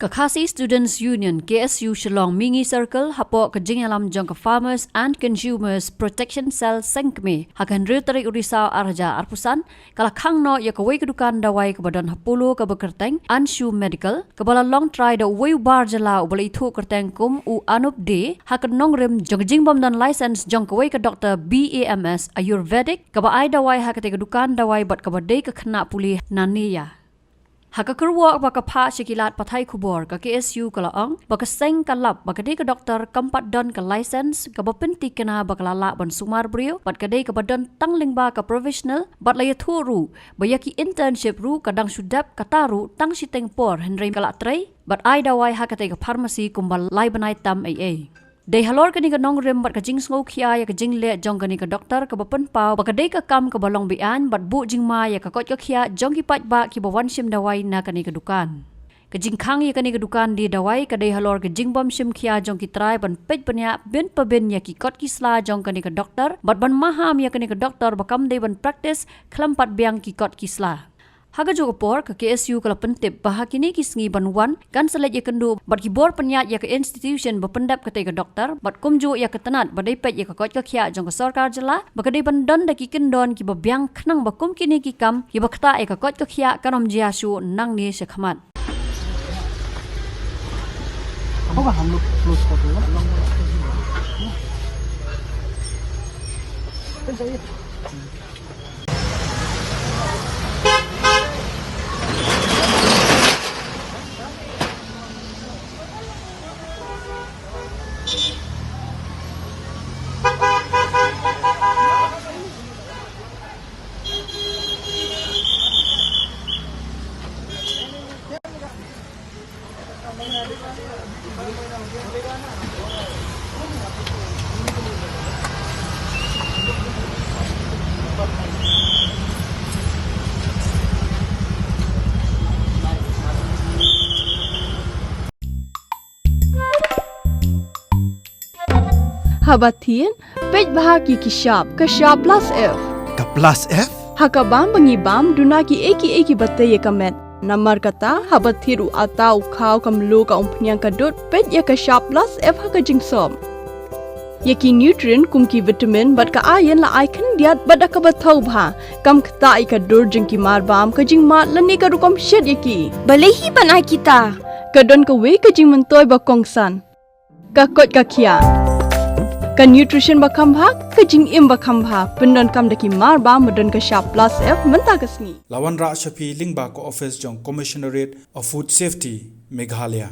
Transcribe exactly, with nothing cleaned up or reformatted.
Ka Khasi Students Union, K S U, Shillong Mihngi Circle, hapoh ka jingïalam jong ka Farmers and Consumers Protection Cell Sengkmie, ha ka hynriew tarik u Risaw arhajar arphew san, ka la khang noh ïa kawei ka dukan dawai kaba don ha Polo kaba kyrteng Anshu Medical, kaba la long trai da uwei u bar jylla uba la ithuh kyrteng kum u Anup Dey, ha ka nongrim jong ka jingbym don license jong kawei ka doktor B A M S Ayurvedic, kaba ai dawai ha katei ka dukan dawai bad kaba dei ka khynnah pule Naneya. Ha ka kyrwoh ba ka phah sha ki lad pathai khubor, ka K S U ka la ong ba ka seng ka lap ba ka dei ka doktor kam pat don ka license kaba pynthikna ba ka la lah ban sumar briew, bad ka dei kaba don tang lyngba ka professional, bad la ïathuh ruh ba ïa ki internship ruh ka dang shu dep kata ruh tang shiteng por, hynrei ka la trei bad ai dawai ha katei ka pharmacy kumba lai bnai tam ei ei. Dei halor kane ka nongrim bad ka jingsngewkhia ïa ka jingleh jong kane ka doktor kaba pynpaw ba ka dei ka kam kaba long beaiñ bad buh jingma ïa ka koit ka khiah jong ki paidbah kiba wan shim dawai na kane ka dukan. Ka jingkhang ïa kane ka dukan die dawai ka dei halor ka jingbym shim khia jong ki trai ban peit bniah bin pa bin ïa ki kot ki sla jong kane ka doktor bad ban maham ïa kane ka doktor ba kam dei ban practice khlem pat biang ki kot ki sla. Ha kajuh ka por, ka K S U ka la pyntip ba ha kine ki sngi ban wan kan sa leit ïakynduh bad ki bor pynïaid ïa ka institution ba pyndep katei ka doktor, bad kumjuh ïa ka tnat ba dei peit ïa ka koit ka khiah jong ka sorkar jylla ba ka dei ban don da ki kyndon kiba biang khnang ba kum kine ki kam kiba ktah ïa ka koit ka khiah kan ym jia shuh nangne shakhmat. Haba thied, peit bha ki ki shap, ka shap plus F. Ka plus F? Ha ka bam ba ngi bam, duna ki ei ki ei kiba tei ïa ka met. Namar kata, haba thied u atta u khaw ka mluh ka umphniang ka dud, peit ïa ka shap plus F ha ka jingsop. Ïa ki nutrient kum ki vitamin bad ka iron la ai khyndiat bad da kaba thaw bha. Kam ktah ïa ka dur jong ki mar bam, ka jingmad lane ka rukom shet ïa ki. Balei hi ban ai kita? Ka don kawei ka jingmyntoi ba kongsan. Ka koit ka khiah. Ka nutrition ba kham bha, ka jingim ba kham bha, pyndonkam da ki mar bam ba don ka shap plus F mynta ka sngi. La wanrah sha phi lyngba ka office jong Commissionerate of Food Safety, Meghalaya.